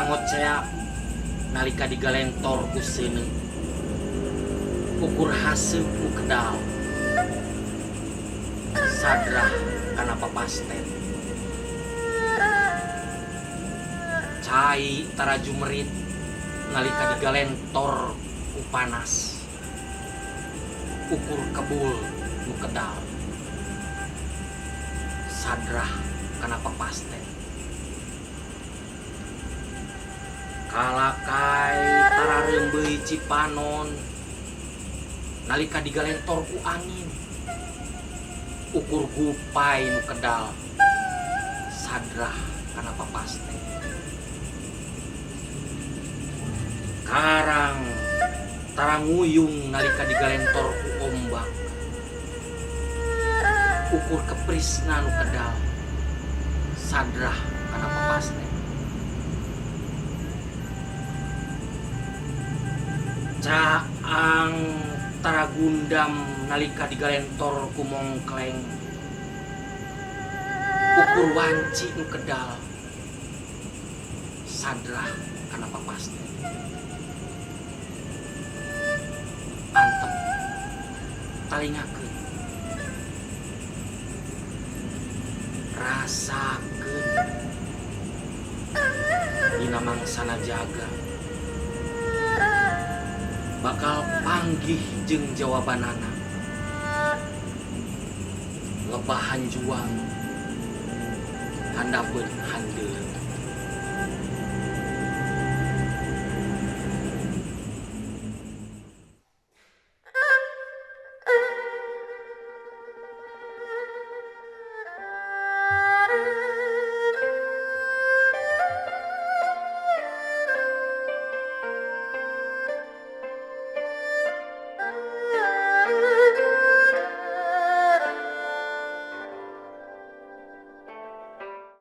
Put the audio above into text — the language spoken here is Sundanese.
Tarangoceak nalika digalentor ku seuneu ukur haseup nu kedal sadrah kana papasten. Cai tarajumerit nalika digalentor ku panas ukur kebul nu kedal sadrah kana papasten. Kalakai tarareumbeui cipanon nalika digalentor ku angin ukur gupai nu kedal sadrah kana papasten. Karang taranguyung nalika digalentor ku ombak ukur keprisna nu kedal sadrah kana papasten. Caang taragundam nalika digalentor ku mongkleng ukur wanci nu kedal sadrah kana papasten. Antep talingakeun rasakeun dina mangsana jaga bakal panggih jeung jawabanana lebah hanjuang handapeun handeuleum.